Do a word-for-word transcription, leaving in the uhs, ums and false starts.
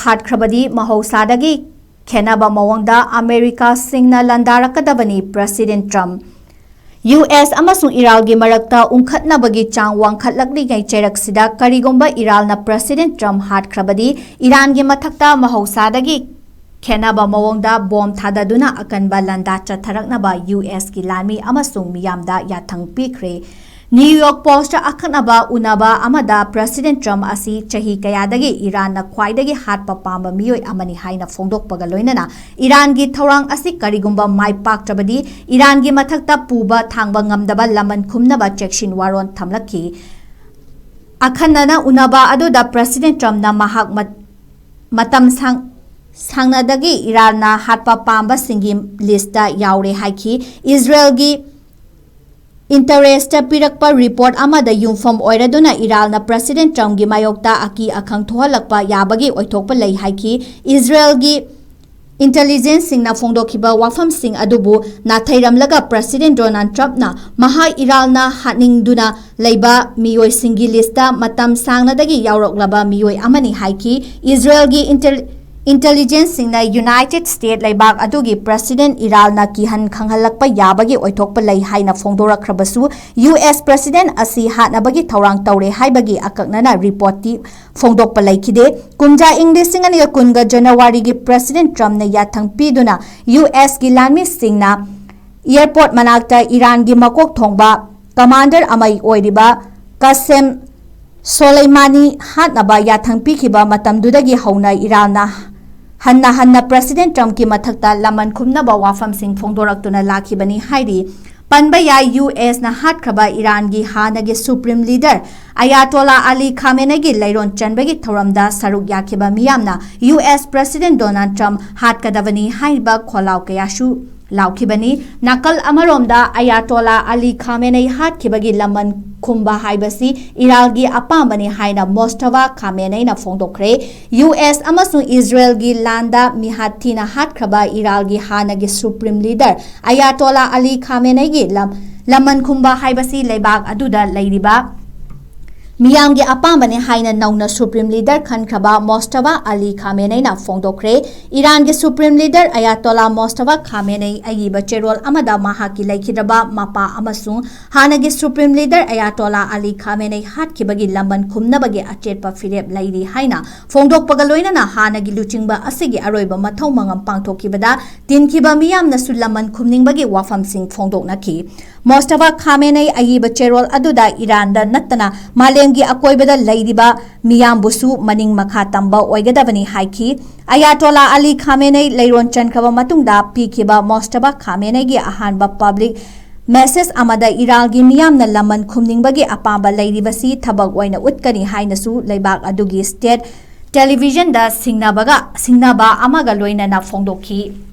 ꯍꯥꯠꯈ꯭ꯔꯕꯗꯤ ꯃꯍꯧꯁꯥꯗꯒꯤ ꯈꯦꯟꯅꯕ ꯃꯑꯣꯡꯗ ꯑꯃꯦꯔꯤꯀꯥꯁꯤꯡꯅ ꯂꯥꯟꯗꯥꯔꯛꯀꯗꯕꯅꯤ꯫ ꯄ꯭ꯔꯦꯁꯤꯗꯦꯟꯠ ꯇ꯭ꯔꯝꯞ꯫ ꯌꯨ ꯑꯦꯁ ꯑꯃꯁꯨꯡ ꯏꯔꯥꯟꯒꯤ ꯃꯔꯛꯇ ꯎꯪꯈꯠꯅꯕꯒꯤ ꯆꯥꯡ ꯋꯥꯡꯈꯠꯂꯛꯂꯤꯉꯩ ꯆꯩꯔꯛꯁꯤꯗ ꯀꯔꯤꯒꯨꯝꯕ ꯏꯔꯥꯟꯅ ꯄ꯭ꯔꯦꯁꯤꯗꯦꯟꯠ ꯇ꯭ꯔꯝꯞ ꯍꯥꯠꯈ꯭ꯔꯕꯗꯤ ꯏꯔꯥꯟꯒꯤ ꯃꯊꯛꯇ ꯃꯍꯧꯁꯥꯗꯒꯤ ꯈꯦꯟꯅꯕ ꯃꯑꯣꯡꯗ ꯕꯣꯝ ꯊꯥꯗꯗꯨꯅ ꯑꯀꯟꯕ ꯂꯥꯟꯗꯥ ꯆꯠꯊꯔꯛꯅꯕ ꯌꯨ ꯑꯦꯁꯀꯤ ꯂꯥꯟꯃꯤ ꯑꯃꯁꯨꯡ ꯃꯤꯌꯥꯝꯗ ꯌꯥꯊꯪ ꯄꯤꯈ꯭ꯔꯦ꯫ ꯅ꯭ꯌꯨ ꯌꯣꯔꯛ ꯄꯣꯁꯇ ꯑꯈꯟꯅꯕ ꯎꯅꯕ ꯑꯃꯗ ꯄ꯭ꯔꯦꯁꯤꯗꯦꯟꯠ ꯇ꯭ꯔꯝꯞ ꯑꯁꯤ ꯆꯍꯤ ꯀꯌꯥꯗꯒꯤ ꯏꯔꯥꯟꯅ ꯈ꯭ꯋꯥꯏꯗꯒꯤ ꯍꯥꯠꯄ ꯄꯥꯝꯕ ꯃꯤꯑꯣꯏ ꯑꯃꯅꯤ ꯍꯥꯏꯅ ꯐꯣꯡꯗꯣꯛꯄꯒ ꯂꯣꯏꯅꯅ ꯏꯔꯥꯟꯒꯤ ꯊꯧꯔꯥꯡ ꯑꯁꯤ ꯀꯔꯤꯒꯨꯝꯕ ꯃꯥꯏ ꯄꯥꯛꯇ꯭ꯔꯕꯗꯤ ꯏꯔꯥꯟꯒꯤ ꯃꯊꯛꯇ ꯄꯨꯕ ꯊꯥꯡꯕ ꯉꯝꯗꯕ ꯂꯃꯟ ꯈꯨꯝꯅꯕ ꯆꯦꯛꯁꯤꯟ ꯋꯥꯔꯣꯜ ꯊꯝꯂꯛꯈꯤ꯫ ꯑꯈꯟꯅꯅ ꯎꯅꯕ ꯑꯗꯨꯗ ꯄ꯭ꯔꯦꯁꯤꯗꯦꯟꯠ ꯇ꯭ꯔꯝꯞꯅ ꯃꯍꯥꯛ ꯃꯠ-, ꯃꯇꯝ ꯁꯥꯡ-, ꯁꯥꯡꯅꯗꯒꯤ ꯏꯔꯥꯟꯅ ꯍꯥꯠꯄ ꯄꯥꯝꯕꯁꯤꯡꯒꯤ ꯂꯤꯁꯇ ꯌꯥꯎꯔꯦ ꯍꯥꯏꯈꯤ꯫ ꯏꯖꯔꯦꯜꯒꯤ ꯏꯟꯇꯔꯦꯁꯇ ꯄꯤꯔꯛꯄ ꯔꯤꯄꯣꯔꯠ ꯑꯃꯗ ꯌꯨꯝꯐꯝ ꯑꯣꯏꯔꯗꯨꯅ ꯏꯔꯥꯟꯅ ꯄ꯭ꯔꯦꯁꯤꯗꯦꯟꯠ ꯇ꯭ꯔꯝꯞꯀꯤ ꯃꯥꯌꯣꯛꯇ ꯑꯀꯤ ꯑꯈꯪ ꯊꯣꯛꯍꯜꯂꯛꯄ ꯌꯥꯕꯒꯤ ꯑꯣꯏꯊꯣꯛꯄ ꯂꯩ ꯍꯥꯏꯈꯤ꯫ ꯏꯖꯔꯦꯜꯒꯤ ꯏꯟꯇꯦꯂꯤꯖꯦꯟꯁꯁꯤꯡꯅ ꯐꯣꯡꯗꯣꯛꯈꯤꯕ ꯋꯥꯐꯝꯁꯤꯡ ꯑꯗꯨꯕꯨ ꯅꯥꯊꯩꯔꯝꯂꯒ ꯄ꯭ꯔꯦꯁꯤꯗꯦꯟꯠ ꯗꯣꯅꯥꯜꯗ ꯇ꯭ꯔꯝꯞꯅ ꯃꯍꯥꯛ ꯏꯔꯥꯟꯅ ꯍꯥꯠꯅꯤꯡꯗꯨꯅ ꯂꯩꯕ ꯃꯤꯑꯣꯏꯁꯤꯡꯒꯤ ꯂꯤꯁꯇ ꯃꯇꯝ ꯁꯥꯡꯅꯗꯒꯤ ꯌꯥꯎꯔꯛꯂꯕ ꯃꯤꯑꯣꯏ ꯑꯃꯅꯤ ꯍꯥꯏꯈꯤ꯫ ꯏꯖꯔꯦꯜꯒꯤ ꯏꯟꯇꯦꯜ-, ꯏꯟꯇꯦꯂꯤꯖꯦꯟꯁꯁꯤꯡꯅ ꯌꯨꯅꯥꯏꯇꯦꯗ ꯁ꯭ꯇꯦꯠ ꯂꯩꯕꯥꯛ ꯑꯗꯨꯒꯤ ꯄ꯭ꯔꯦꯁꯤꯗꯦꯟꯠ ꯏꯔꯥꯟꯅ ꯀꯤꯍꯟ ꯈꯪꯍꯜꯂꯛꯄ ꯌꯥꯕꯒꯤ ꯑꯣꯏꯊꯣꯛꯄ ꯂꯩ ꯍꯥꯏꯅ ꯐꯣꯡꯗꯣꯔꯛꯈ꯭ꯔꯕꯁꯨ, ꯌꯨ ꯑꯦꯁ ꯄ꯭ꯔꯦꯁꯤꯗꯦꯟꯠ ꯑꯁꯤ ꯍꯥꯠꯅꯕꯒꯤ ꯊꯧꯔꯥꯡ ꯇꯧꯔꯦ ꯍꯥꯏꯕꯒꯤ ꯑꯀꯛꯅꯅ ꯔꯤꯄꯣꯔꯠꯇꯤ ꯐꯣꯡꯗꯣꯛꯄ ꯂꯩꯈꯤꯗꯦ꯫ ꯀꯨꯝꯖꯥ ꯏꯪ ꯂꯤꯁꯤꯡ ꯑꯅꯤꯒ ꯀꯨꯟꯒ ꯖꯅꯋꯥꯔꯤꯒꯤ ꯄ꯭ꯔꯦꯁꯤꯗꯦꯟꯠ ꯇ꯭ꯔꯝꯞꯅ ꯌꯥꯊꯪ ꯄꯤꯗꯨꯅ ꯌꯨ ꯑꯦꯁꯀꯤ ꯂꯥꯟꯃꯤꯁꯤꯡꯅ ꯑꯦꯌꯔꯄꯣꯔꯠ ꯃꯅꯥꯛꯇ ꯏꯔꯥꯟꯒꯤ ꯃꯀꯣꯛ ꯊꯣꯡꯕ ꯀꯃꯥꯟꯗꯔ ꯑꯃ ꯑꯣꯏꯔꯤꯕ ꯀꯥꯁꯦꯝ ꯁꯣꯂꯩꯃꯥꯅꯤ ꯍꯥꯠꯅꯕ ꯌꯥꯊꯪ ꯄꯤꯈꯤꯕ ꯃꯇꯝꯗꯨꯗꯒꯤ ꯍꯧꯅ ꯏꯔꯥꯟꯅ ꯍꯟꯅ ꯍꯟꯅ ꯄ꯭ꯔꯦꯁꯤꯗꯦꯟꯠ ꯇ꯭ꯔꯝꯞꯀꯤ ꯃꯊꯛꯇ ꯂꯃꯟ ꯈꯨꯝꯅꯕ ꯋꯥꯐꯝꯁꯤꯡ ꯐꯣꯡꯗꯣꯔꯛꯇꯨꯅ ꯂꯥꯛꯈꯤꯕꯅꯤ ꯍꯥꯏꯔꯤ꯫ ꯄꯟꯕ ꯌꯥꯏ, ꯌꯨ ꯑꯦꯁꯅ ꯍꯥꯠꯈ꯭ꯔꯕ ꯏꯔꯥꯟꯒꯤ ꯍꯥꯟꯅꯒꯤ ꯁꯨꯄ꯭ꯔꯤꯝ ꯂꯤꯗꯔ ꯑꯌꯥꯇꯣꯂꯥ ꯑꯂꯤ ꯈꯥꯃꯦꯅꯩꯒꯤ ꯂꯩꯔꯣꯟ ꯆꯟꯕꯒꯤ ꯊꯧꯔꯝꯗ ꯁꯔꯨꯛ ꯌꯥꯈꯤꯕ ꯃꯤꯌꯥꯝꯅ ꯌꯨ ꯑꯦꯁ ꯄ꯭ꯔꯦꯁꯤꯗꯦꯟꯠ ꯗꯣꯅꯥꯜꯗ ꯇ꯭ꯔꯝꯞ ꯍꯥꯠꯀꯗꯕꯅꯤ ꯍꯥꯏꯕ ꯈꯣꯜꯂꯥꯎ ꯀꯌꯥꯁꯨ ꯂꯥꯎꯈꯤꯕꯅꯤ꯫ ꯅꯥꯀꯜ ꯑꯃꯔꯣꯝꯗ ꯑꯌꯥꯇꯣꯂꯥ ꯑꯂꯤ ꯈꯥꯃꯦꯅꯩ ꯍꯥꯠꯈꯤꯕꯒꯤ ꯂꯃꯟ ꯈꯨꯝꯕ ꯍꯥꯏꯕꯁꯤ ꯏꯔꯥꯟꯒꯤ ꯑꯄꯥꯝꯕꯅꯤ ꯍꯥꯏꯅ ꯃꯣꯁꯇꯕꯥ ꯈꯥꯃꯦꯅꯩꯅ ꯐꯣꯡꯗꯣꯛꯈ꯭ꯔꯦ꯫ ꯌꯨ ꯑꯦꯁ ꯑꯃꯁꯨꯡ ꯏꯖꯔꯦꯜꯒꯤ ꯂꯥꯟꯗ ꯃꯤꯍꯥꯠ ꯊꯤꯅ ꯍꯥꯠꯈ꯭ꯔꯕ ꯏꯔꯥꯟꯒꯤ ꯍꯥꯟꯅꯒꯤ ꯁꯨꯄ꯭ꯔꯤꯝ ꯂꯤꯗꯔ ꯑꯌꯥꯇꯣꯂꯥ ꯑꯂꯤ ꯈꯥꯃꯦꯅꯩꯒꯤ ꯂꯝ-, ꯂꯃꯟ ꯈꯨꯝꯕ ꯍꯥꯏꯕꯁꯤ ꯂꯩꯕꯥꯛ ꯑꯗꯨꯗ ꯂꯩꯔꯤꯕ ꯃꯤꯌꯥꯝꯒꯤ ꯑꯄꯥꯝꯕꯅꯤ ꯍꯥꯏꯅ ꯅꯧꯅ ꯁꯨꯄ꯭ꯔꯤꯝ ꯂꯤꯗꯔ ꯈꯟꯈ꯭ꯔꯕ ꯃꯣꯁꯇꯕꯥ ꯑꯂꯤ ꯈꯥꯃꯦꯅꯩꯅ ꯐꯣꯡꯗꯣꯛꯈ꯭ꯔꯦ꯫ ꯏꯔꯥꯟꯒꯤ ꯁꯨꯄ꯭ꯔꯤꯝ ꯂꯤꯗꯔ ꯑꯌꯥꯇꯣꯂꯥ ꯃꯣꯁꯇꯕꯥ ꯈꯥꯃꯦꯅꯩ ꯑꯏꯕ ꯆꯦꯔꯣꯜ ꯑꯃꯗ ꯃꯍꯥꯛꯀꯤ ꯂꯩꯈꯤꯗ꯭ꯔꯕ ꯃꯄꯥ ꯑꯃꯁꯨꯡ ꯍꯥꯟꯅꯒꯤ ꯁꯨꯄ꯭ꯔꯤꯝ ꯂꯤꯗꯔ ꯑꯌꯥꯇꯣꯂꯥ ꯑꯂꯤ ꯈꯥꯃꯦꯅꯩ ꯍꯥꯠꯈꯤꯕꯒꯤ ꯂꯃꯟ ꯈꯨꯝꯅꯕꯒꯤ ꯑꯆꯦꯠꯄ ꯐꯤꯔꯦꯞ ꯂꯩꯔꯤ ꯍꯥꯏꯅ ꯐꯣꯡꯗꯣꯛꯄꯒ ꯂꯣꯏꯅꯅ ꯍꯥꯟꯅꯒꯤ ꯂꯨꯆꯤꯡꯕ ꯑꯁꯤꯒꯤ ꯑꯔꯣꯏꯕ ꯃꯊꯧ ꯃꯉꯝ ꯄꯥꯡꯊꯣꯛꯈꯤꯕꯗ ꯇꯤꯟꯈꯤꯕ ꯃꯤꯌꯥꯝꯅꯁꯨ ꯂꯃꯟ ꯈꯨꯝꯅꯤꯡꯕꯒꯤ ꯋꯥꯐꯝꯁꯤꯡ ꯐꯣꯡꯗꯣꯛꯅꯈꯤ꯫ ꯃꯣꯁꯇꯕꯥ ꯈꯥꯃꯦꯅꯩ ꯑꯏꯕ ꯆꯦꯔꯣꯜ ꯑꯗꯨꯗ ꯏꯔꯥꯟꯗ ꯅꯠꯇꯅ ꯃꯥꯂꯦꯝꯒꯤ ꯑꯀꯣꯏꯕꯗ ꯂꯩꯔꯤꯕ ꯃꯤꯌꯥꯝꯕꯨꯁꯨ ꯃꯅꯤꯡ ꯃꯈꯥ ꯇꯝꯕ ꯑꯣꯏꯒꯗꯕꯅꯤ ꯍꯥꯏꯈꯤ꯫ ꯑꯌꯥꯇꯣꯂꯥ ꯑꯂꯤ ꯈꯥꯃꯦꯅꯩ ꯂꯩꯔꯣꯟ ꯆꯟꯈ꯭ꯔꯕ ꯃꯇꯨꯡꯗ ꯄꯤꯈꯤꯕ ꯃꯣꯁꯇꯕꯥ ꯈꯥꯃꯦꯅꯩꯒꯤ ꯑꯍꯥꯟꯕ ꯄꯕ꯭ꯂꯤꯛ ꯃꯦꯁꯦꯖ ꯑꯃꯗ ꯏꯔꯥꯜꯒꯤ ꯃꯤꯌꯥꯝꯅ ꯂꯃꯟ ꯈꯨꯝꯅꯤꯡꯕꯒꯤ ꯑꯄꯥꯝꯕ ꯂꯩꯔꯤꯕꯁꯤ ꯊꯕꯛ ꯑꯣꯏꯅ ꯎꯠꯀꯅꯤ ꯍꯥꯏꯅꯁꯨ ꯂꯩꯕꯥꯛ ꯑꯗꯨꯒꯤ ꯁ꯭ꯇꯦꯠ ꯇꯦꯂꯤꯚꯤꯖꯟꯗ ꯁꯤꯡꯅꯕꯒ ꯁꯤꯡꯅꯕ ꯑꯃꯒ ꯂꯣꯏꯅꯅ ꯐꯣꯡꯗꯣꯛꯈꯤ꯫